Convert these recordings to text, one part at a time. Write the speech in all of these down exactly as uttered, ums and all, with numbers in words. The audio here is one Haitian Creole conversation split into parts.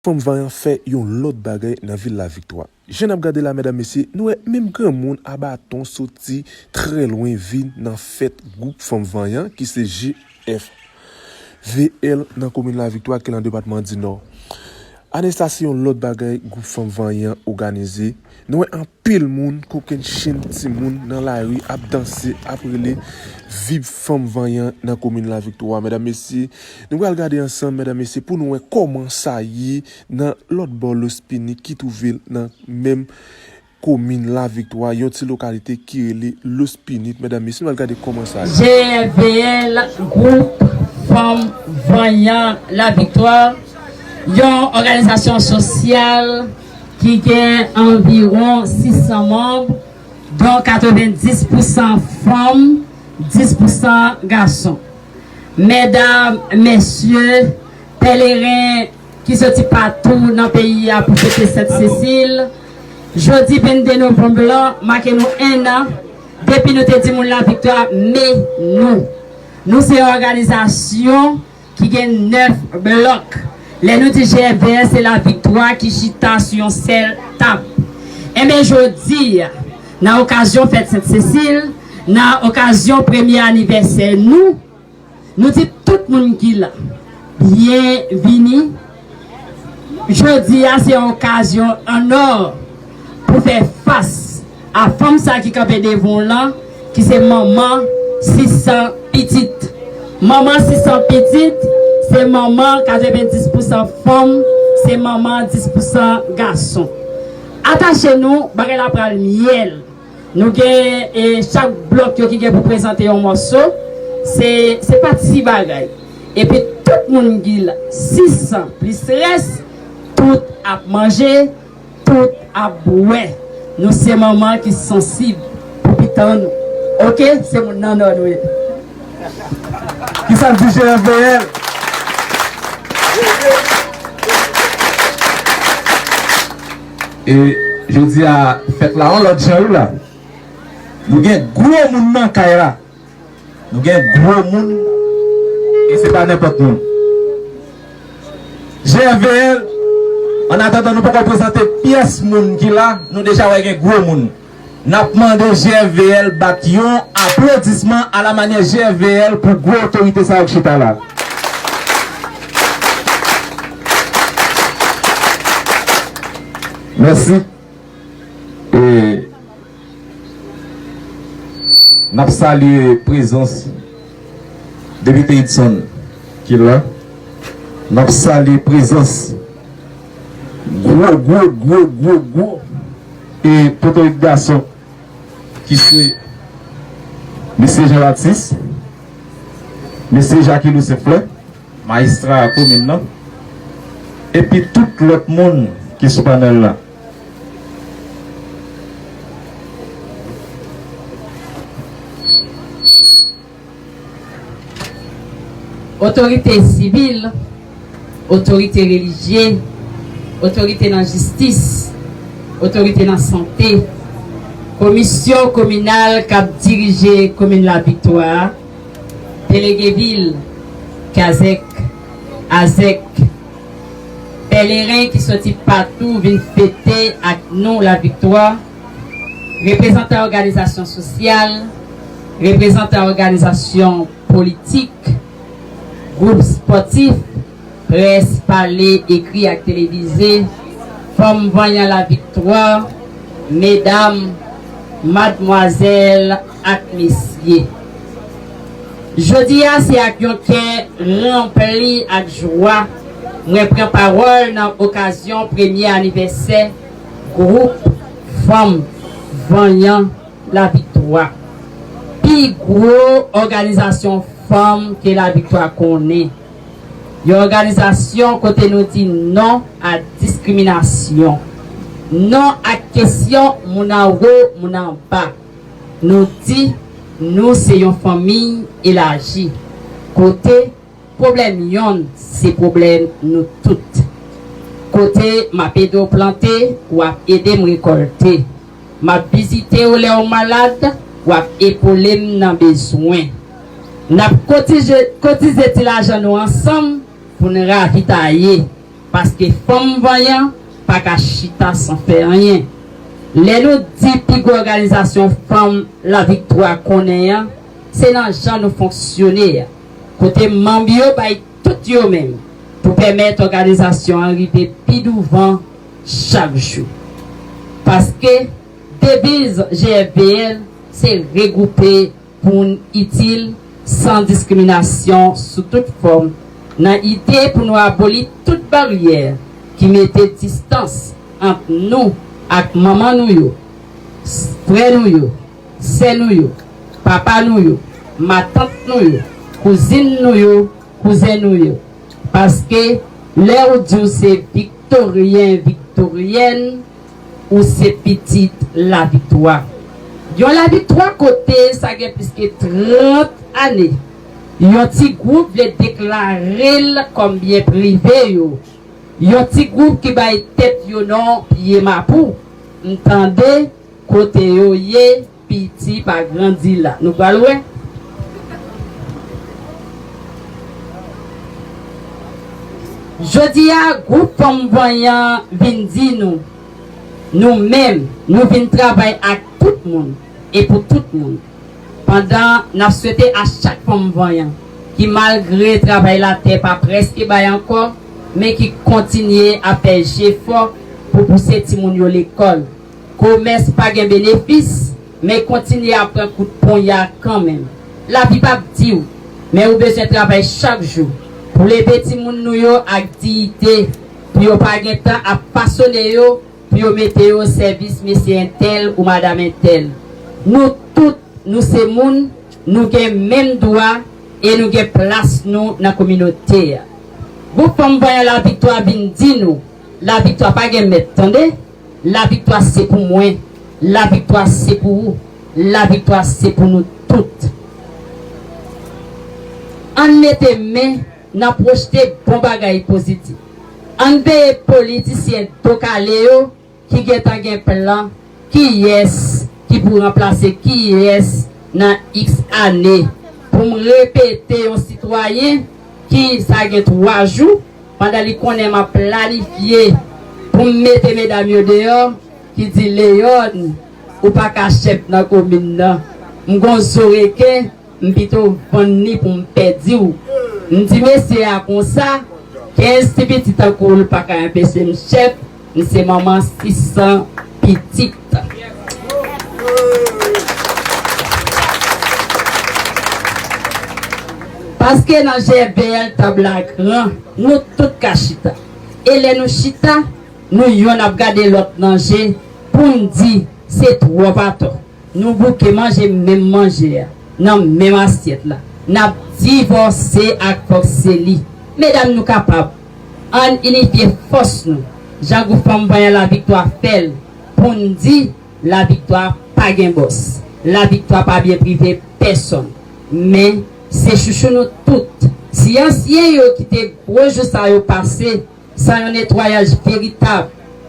Fanm Vanyan fè yon lòt bagay nan vil Laviktwa. Jan n ap gade la, medam, mesye, nou wè menm granmoun a baton soti trè lwen vin nan fèt gwoup Fanm Vanyan, ki se G F V L nan komin Laviktwa, ki nan depatman Dinò. Ane sa, se yon lòt bagay gwoup Fanm Vanyan òganize. Nou wè anpil moun, kokennchenn timoun nan lari ap danse, ap rele Viv Fanm Vanyan nan komin Laviktwa. Medam, mesye, nou pral gade ansanm, medam, mesye, pou nou wè kòman sa ye nan lòt bò Lospinit ki twouve l nan menm komin Laviktwa, yon ti lokalite ki rele Lospinit. Medam, mesye, nou pral gade kòman sa ye. G F V L, Gwoup Fanm Vanyan Laviktwa, yon òganizasyon sosyal ki gen anviwon sis san manm, dont katrevendis pousan fanm, dis pousan gason. Medam, mesye, pèleren ki soti patou nan peyi a pou fete Sent Sesil, jodi vennde novanm lan make nou en an depi nou te di moun Laviktwa, men nou. Nou se yon òganizasyon ki gen nèf blòk. Lè nou di G F V L, se Laviktwa ki chita sou yon sèl tab. Enben, jodi a, nan okazyon fèt Sent Sesil, nan okazyon premye anivèsè nou, nou di tout moun ki la, byenvini. Jodi a, se yon okazyon an nò pou fè fas a fanm sa ki kanpe devan w lan, ki se manman sis san pitit. Manman sis san pitit, se manman katrevendis pousan fanm, se manman dis pousan gason. Atache nou, bagay la pral myèl. Nou gen, e, chak blòk yo ki gen pou prezante yon mòso. Se, se pa ti bagay. Epi tout moun ki la, sis san plis rès, tout ap manje, tout ap bwè. Nou se manman ki sansib pou pitit nou. Oke? Se moun nan Nò nou ye. Kisa n di G F V L? E jodi a, fèt la yon lòt jan wi la. Nou gen gwo moun nan kay la. Nou gen gwo moun, e se pa nenpòt moun. G F V L, annatandan nou poko prezante pyès moun ki la, nou deja wè gen gwo moun. N ap mande G F V L bat yon aplodisman alamanyè G F V L pou gwo otorite sa yo k chita la. Mèsi. E n ap salye prezans Depite Hudson ki la. N ap salye prezans gwo, gwo, gwo, gwo, gwo, e potorik gason ki se Mesye Jean Baptiste, Mesye Jacquelot Saint Fleur, majistra komin nan, epi tout lòt moun ki sou panèl la. Otorite sivil, otorite relijye, otorite nan jistis, otorite nan sante, komisyon kominal k ap dirije komin Laviktwa, delege vil, kazèk, azèk, pèleren ki soti patou vin fete ak nou Laviktwa, reprezantan òganizasyon sosyal, reprezantan òganizasyon politik, gwoup espòtif, près, pale, ekri ak televize, Fanm Vanyan Laviktwa, medam, madmwazèl ak mesye. Jodi a, se ak yon kè ranpli ak jwa mwen pran pawòl nan okazyon premye anivèsè gwoup Fanm Vanyan Laviktwa, pi gwo òganizasyon fanm ke Laviktwa konnen. Yon òganizasyon kote nou di non a diskriminasyon, non ak kesyon moun anwo, moun anba. Nou di nou se yon fanmi elaji, kote pwoblèm yonn se pwoblèm nou tout. Kote m ap ede w plante, w ap ede m rekòlte. M ap vizite w lè w malad, w ap epole m nan bezwen. N ap kotize, kotize ti lajan nou ansanm pou n ravitaye. Paske fanm vanyan pa ka chita san fè anyen. Lè nou di pi gwo òganizasyon fanm Laviktwa konnen an, se nan jan nou fonksyone a, kote manm yo bay tout yo menm pou pèmèt òganizasyon an rive pi douvan chak jou. Paske deviz G F V L se regwoupe pou n itil, san diskriminasyon sou tout fòm, nan ide pou nou aboli tout baryè ki mete distans ant nou ak manman nou yo, frè nou yo, sè nou yo, papa nou yo, matant nou yo, kouzin nou yo, kouzen nou yo. Paske lè ou di w se viktoryen, viktoryèn, ou se pitit Laviktwa. Yon Laviktwa kote sa gen plis ke trant ane, yon ti gwoup vle deklare l kòm byen prive yo. Yon ti gwoup ki bay tèt yo non pye mapou. M tande kote yo ye, piti pa grandi la. Nou pral wè. Jodi a, gwoup Fanm Vanyan vin di nou, nou menm, nou vin travay ak tout moun e pou tout moun. Pandan n ap swete a chak fanm vanyan ki, malgre travay latè pa prèske bay ankò, men ki kontinye ap fè jefò pou pouse timoun yo lekòl. Komès pa gen benefis, men kontinye ap pran kout ponya kanmenm. Lavi p ap di w, men ou bezwen travay chak jou pou leve timoun nou yo ak diyite, pou yo pa gen tan ap fasone yo, pou yo mete yo o sèvis mesye entèl ou madanm entèl. Nou tout, nou se moun, nou gen menm dwa e nou gen plas nou nan kominote a. Gwoup Fanm Vanyan Laviktwa vin di nou, Laviktwa pa gen mèt, tande! Laviktwa se pou mwen, laviktwa se pou ou, laviktwa se pou nou tout. Ann mete men nan pwochte bon bagay pozitif. Ann veye politisyen do kale yo ki gentan gen plan kiyès ki pou ranplase kiyès nan iks ane. Pou m repete, yon sitwayen ki sa gen twa jou, pandan li konnen m ap planifye pou m mete medam yo deyò, ki di, Leòn, ou pa ka chèf nan komin nan. M gon zo reken, m pito vann li pou m pèdi w. M di mesye a konsa, kenz ti pitit tankou w pa ka anpeche m chèf, m se manman sis san pitit. Paske nan G F V L tab la gran, nou tout ka chita. E lè nou chita, nou yonn ap gade lòt nan je pou n di se twòp atò. Nou bouke manje menm manje a, nan menm asyèt la. N ap divòse ak fòk se li. Medam, nou kapab. Ann inifye fòs nou, jan gwoup Fanm Vanyan Laviktwa fè l, pou n di Laviktwa pa gen bòs. Laviktwa pa byen prive pèsonn. Men, se chouchou nou tout. Si ansyen yo kite gwo jou sa yo pase san yon netwayaj veritab,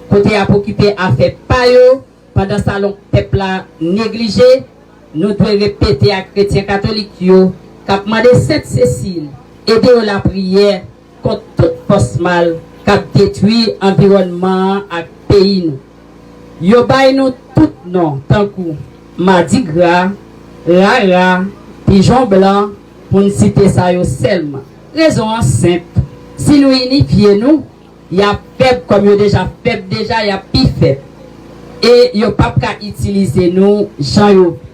kote y ap okipe afè pa yo, pandan salon pèp la neglije, nou dwe repete ak kretyen katolik yo k ap mande Sent Sesil ede yo lapriyè kont tout fòs mal k ap detwi anviwònman an ak peyi nou. Yo bay nou tout non tankou madigra, rara, pijon blan, pou n site sa yo sèlman. Rezon an senp, si nou inifye nou, y ap fèb kòm yo deja fèb deja, y ap pi fèb. E yo p ap ka itilize nou jan yo vle.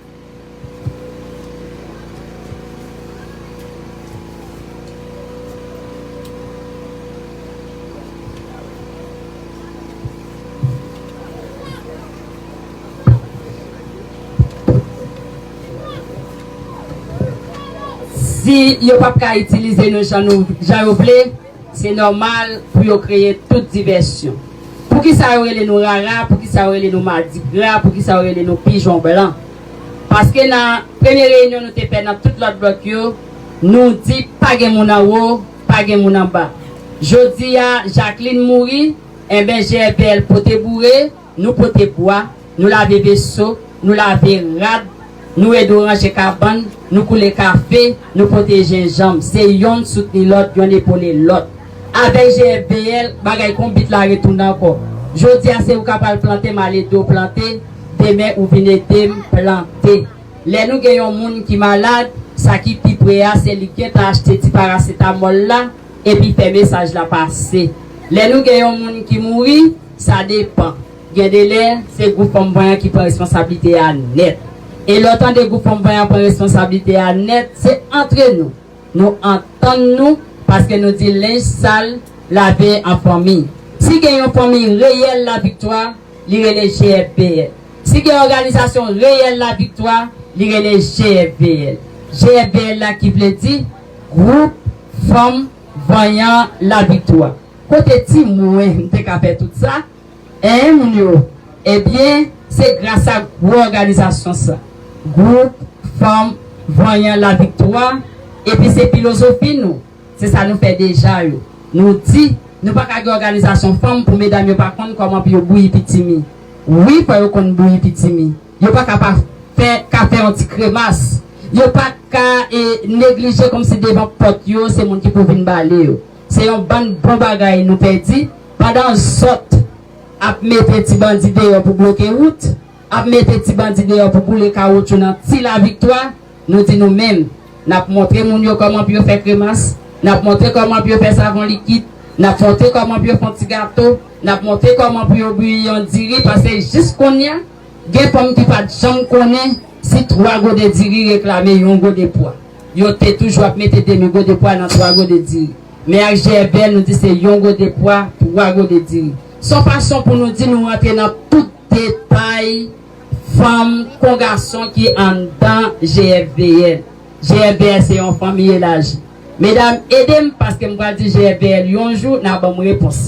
Si yo p ap ka itilize nou jan nou, jan yo vle, se nòmal pou yo kreye tout divèsyon. Poukisa yo rele nou rara? Poukisa yo rele nou madigra? Poukisa yo rele nou pijon blan? Paske nan premye reyinyon nou te fè nan tout lòt blòk yo, nou di pa gen moun anwo, pa gen moun anba. Jodi a, Jacqueline mouri, enben G F V L pote boure, nou pote bwa, nou lave veso, nou lave rad, nou ede w ranje kabann, nou koule kafe, nou pote jenjanm. Se yonn soutni lòt, yonn epole lòt. Avèk G F V L, bagay konbit la retounen ankò. Jodi a, se ou k ap al plante, m al ede w plante, demen ou vin ede m plante. Lè nou gen yon moun ki malad, sa ki pi pre a, se li k gentan achte ti parasetamòl la, epi fè mesaj la pase. Lè nou gen yon moun ki mouri, sa depann. Gen de lè, se gwoup Fanm Vanyan ki pran responsablite a nèt. E lè w tande gwoup Fanm Vanyan pran responsablite a nèt, se antre nou. Nou antann nou, paske nou di lenj sal lave an fanmi. Si gen yon fanmi reyèl Laviktwa, li rele G F V L. Si gen òganizasyon reyèl Laviktwa, li rele G F V L. G F V L la ki vle di Gwoup Fanm Vanyan Laviktwa. Kote ti mwen m te ka fè tout sa? Hein, moun yo? Ebyen, se gras a gwo òganizasyon sa, Gwoup Fanm Vanyan Laviktwa, epi se filozofi nou, se sa nou fè deja yo. Nou di, nou pa ka gen òganizasyon fanm pou medam yo pa konn kòman pou yo bouyi pitimi. Wi, fò yo konn bouyi pitimi. Yo pa ka pa fè, ka fè yon ti kremas. Yo pa ka e, neglije kòmsi devan pòt yo, se moun ki pou vin bale yo. Se yon bann bon bagay nou pèdi, pandan zòt ap mete ti bandi deyò pou bloke wout, ap mete ti bandi deyò pou boule kawotchou nan ti Laviktwa, nou di nou menm, n ap montre moun yo kòman pou yo fè kremas, n ap montre kòman pou yo fè savon likid, n ap montre kòman pou yo fè yon ti gato, n ap montre kòman pou yo bouyi yon diri, paske jis kounye a, gen fanm ki pa t janm konnen si twa gode diri reklame yon gode pwa. Yo te toujou ap mete demi gode pwa nan twa gode diri. Men ak G F V L, nou di se yon gode pwa, twa gode diri. Se yon fason pou nou di nou rantre nan tout detay fanm kon gason ki anndan G F V L. G F V L se yon fanmi elaji. Medam, ede m paske m pral di G F V L yon jou, n a ban m repons.